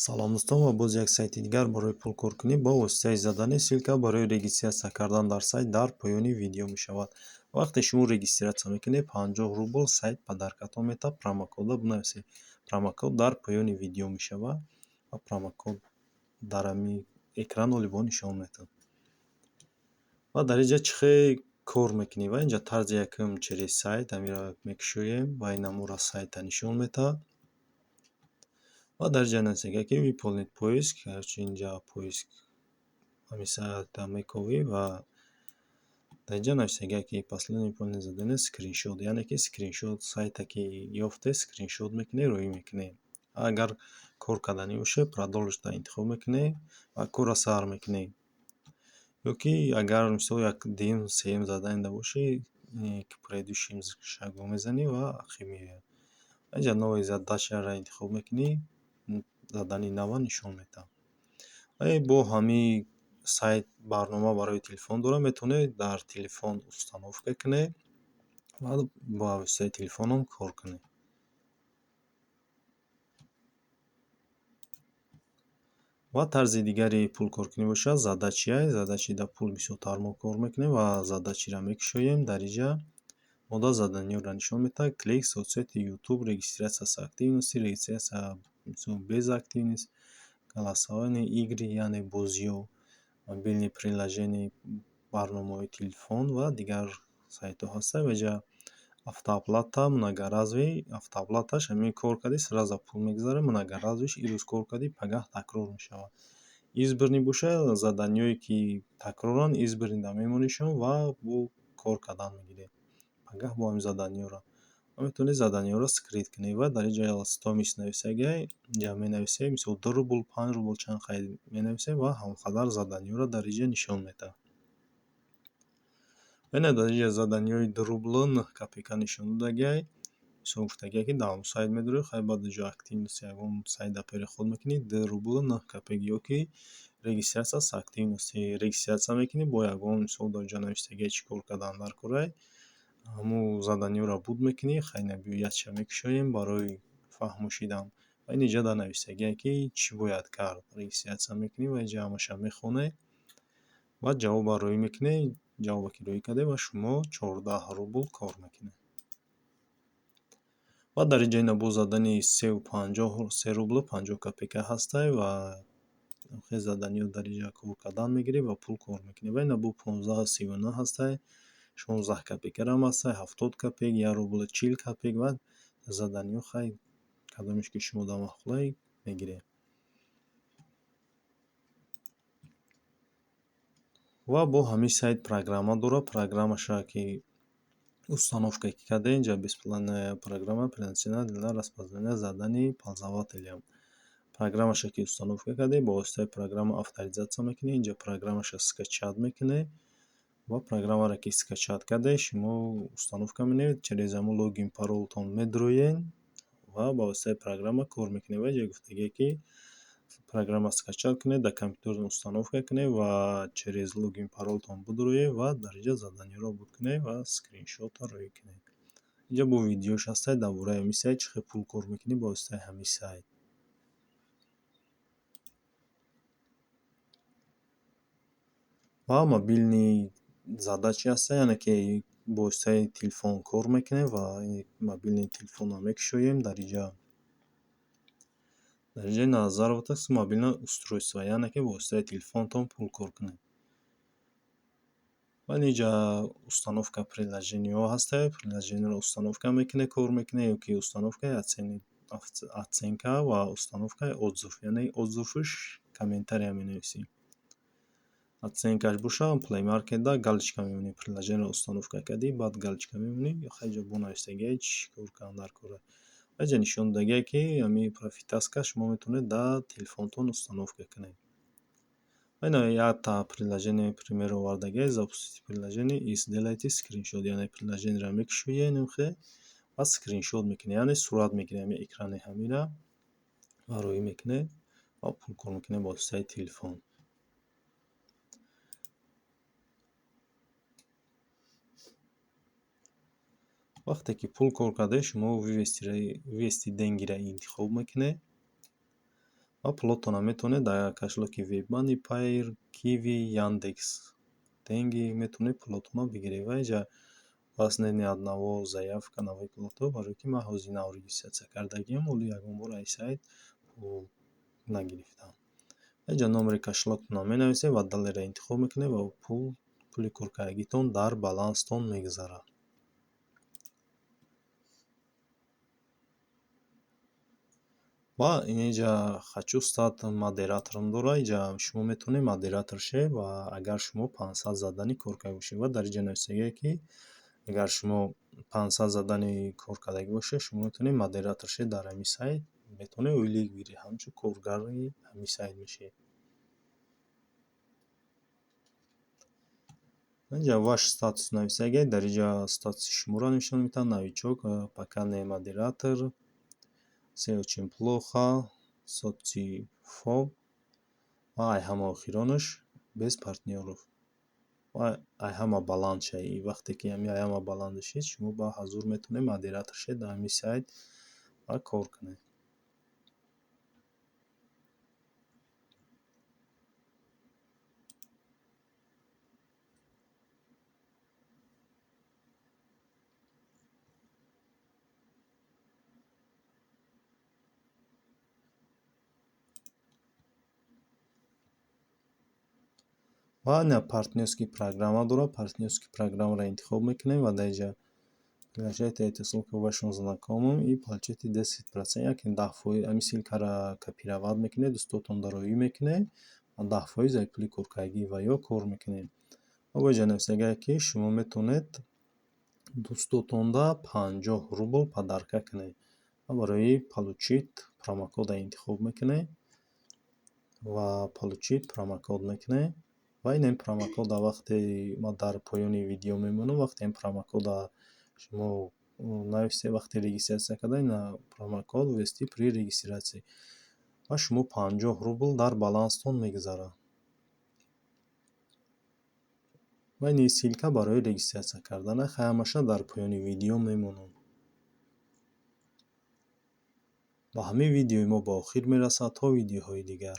Салом, дӯстон, ва боз як сайти дигар барои пулкоркунӣ бо воситаи задани ссылка барои регистрация кардан дар сайт дар поёни видео мешавад. Вақте шумо регистрация мекунед, 50 рубл сайт подаркатон метавад. Промокода бинависед. Промокод дар поёни видео мешавад ва промокод дар ҳамин экран олибо нишон метавад. Ва дар инҷа чӣ хел кор мекунем? Ва инҷа тарзи якум через сайт ҳаминро мекушоем ва ин ҳамура сайта нишон метавад. Ва дар инҷа нависага, ки выполнить поиск, короче, инҷа поиск ҳамин сайта мековӣ ва дар инҷа нависага, ки последний выполненное задание скриншот, яъне ки скриншот сайта ки ёфте, скриншот мекунӣ, рӯӣ мекунӣ. Агар кор карданӣ бошад, продолжить интихоб мекунӣ ва корро сар мекунӣ. Ё ки агар, мисол, як дуюм, сеюм задание бошӣ, к предыдущим шагу мезанӣ ва ақиб меояд. Инҷа новая задачаро интихоб мекунӣ, задани нава нишон медиҳад. Ва бо ҳамин сайт барнома барои телефон дорад, метавонед дар телефон установка кунед ва ба воситаи телефонам кор кунед. Ва тарзи дигари пулкоркунӣ бошад, задачия. Задачида пул бисёртар мо кор мекунем ва задачиро мекушоем. Дар инҷа мода заданиёро нишон медиҳад: клик, соцсети, YouTube, регистрация с активностью, регистрация без активность, голосование, игры, яъне бозиҳо, мобильные приложения, барномаҳои телефон ва дигар сайтҳо ҳастанд. Ва инҷа автооплата, многоразовый. Автооплаташ ҳамин кор кардӣ, сразу пул мегузарад, многоразовыйш ирӯз кор кардӣ, пагаҳ такрор мешавад. Избранный бошад, заданиҳое ки такроранд, избранныйда мемонишон ва бо кор кардан мегиред. Пагаҳ бо ҳамин заданиҳоро. Ва метавонед заданиҳоро скрыть кунед ва дар инҷа стоимость нависагиай, инҷа менависем, мисол, 2 рубл, 5 рубл, чанд қайд менависем ва ҳамқадар заданиҳоро дар инҷа нишон медиҳад. Бинед, дар инҷа заданиҳои 2 рублу 9 копейка нишон додагиай. Мисол, гуфтагиай, ки дар ҳамон сайт медорӣ, хай, баъд инҷо активность ягон сайтда переход мекунӣ, 2 рублу 9 копейка ё ки регистрация с активностью регистрация мекунӣ, бо ягон, мисол, дар инҷа нависагиай, чӣ кор кардан дар корай, ҳамун заданиҳоро буд мекунӣ. Хай, биё, якча мекушоем барои фаҳмошидан. Ва ин инҷа дар нависагиай, ки чӣ бояд кард. Регистрация мекунӣ ва инҷа ҳамаша мехонед ва ҷавобро рӯӣ мекунед. Ҷавобе ки рӯӣ кардед, ва шумо 14 рубл кор мекунед. Ва дар инҷа ина боз задани сеу панҷоҳ, 3 рублу 50 копейка ҳастай ва хел заданиҳо дар инҷа кор кардан мегирӣ ва пул кор мекунӣ. Ва ина бо 15,39 ҳастай, 16 копейкарам ҳастай, 70 копейк, 1 рублу 40 копейк ва заданиҳо, хай, кадомеш ки шумо дар маъқулай, мегиред. Ва бо ҳамин сайт программа дорад. Программаша ки установка ки кардем, инҷа бесплатная программа предназначена для распознавания заданий пользователям. Программаша ки установка кардем, бо воситаи программа авторизация мекунед, инҷа программаша скачать мекунед ва программаро ки скачать кардед, шумо установка менавед, через ҳамун логин паролтон медроед ва ба воситаи программа кор мекунед. Ва инҷа гуфтагие, ки программа скачать кунед, дар компютератон установка кунед ва через логин паролтон бидроед ва дар инҷа заданиҳоро буд кунед ва скриншотро рӯӣ кунед. Инҷа бо видеош ҳастай дар бораи ҳамин сайт, чӣ хел пул кор мекунӣ бо воситаи ҳамин сайт. Ва мобильный задачи ҳастай, яъне ки бо воситаи телефон кор мекунем ва мобильный телефонро мекушоем дар инҷа. Дар инҷа на заработок с мобильного устройства, яъне ки бо воситаи телефонтон пул кор кунед. Ва инҷа установка приложениҳо ҳастай, приложениеро установка мекунед, кор мекунед ё ки установкаи оценка ва установкаи отзыв, яъне отзывш комментария менависӣ. Оценкаш бошад, Play Market-да галочка мемонӣ, приложениеро установка кардӣ, баъд галочка мемонӣ, хай, инҷа бо нависагиай, чӣ кор кардан дар кора. Ва инҷа нишон додагиай, ки ҳамин профитаска шумо метавонед дар телефонтон установка кунед. Ва ина якта приложение пример овардагиай: запустите приложение и сделайте скриншот, яъне приложениеро мекушоед нимхе ва скриншот мекунед, яъне сурат мегиред ҳамин экрани ҳамира ва рӯӣ мекунед ва пул кор мекунед бо воситаи телефон. Вақте ки пул кор кардед, шумо вывести деньгиро интихоб мекунед. Ва пулотонро метавонед дар кошелёки WebMoney, Payeer, Qiwi, Яндекс Деньги метавонед пулотонро бигиред. Ва инҷа у вас нет ни одного заявка на выплату, барое ки ман ҳозир нав регистрация кардагиам, ҳоло ягон бор аз сайт пул нагирифтам. Инҷа номери кошелёктонро менависед ва далее интихоб мекунед ва пули коркардагитон дар баланстон мегузарад. Ва инҷа «Хочу стать модератором» дорад. Инҷа шумо метавонед модератор шавед ва агар шумо 500 задание кор карда бошед, ва дар инҷа нависагие, ки агар шумо 500 задание кор кардагӣ бошед, шумо метавонед модератор шавед дар ҳамин сайт, метавонед ойлик бигиред, ҳамчун коргари ҳамин сайт мешавед. Инҷа «Ваш статус» нависагие, дар инҷа статуси шуморо нишон медиҳад: новичок, пока не модератор, всё очень плохо, соцфоб ва ай ҳама охиронаш без партнёров. Ва ай ҳама баланд шавед. Вақте ки ҳами ай ҳама баланд шид, шумо ба ҳазур метавонед модератор шавед дар ҳамин сайт ва кор кунед. Ва ина партнёрский программа дорад. Партнёрский программаро интихоб мекунем ва дар инҷа «Приглашайте эту ссылку вашим знакомым и получите 10%», яке 10% ҳамин ссылкаро копировать мекунед, дӯстотонро роӣ мекунед ва 10% аз пули коркардагӣ ва ё кор мекунед. Ва бо инҷа нависагие, ки шумо метавонед дӯстотонда 50 рубл подарка кунед. Ва барои получить промокодро интихоб мекунед ва получить промокод мекунед. Ва ин промокода вақте ман дар поёни видео мемонам, вақте ин промокода шумо нависед, вақте регистрация карда, ина промокод ввести при регистрации, ва шумо 50 рубл дар баланстон мегузарад. Ва ин ссылка барои регистрация кардана ҳамаша дар поёни видео мемонам. Ба ҳамин видеои мо ба охир мерасад. То видеоҳои дигар.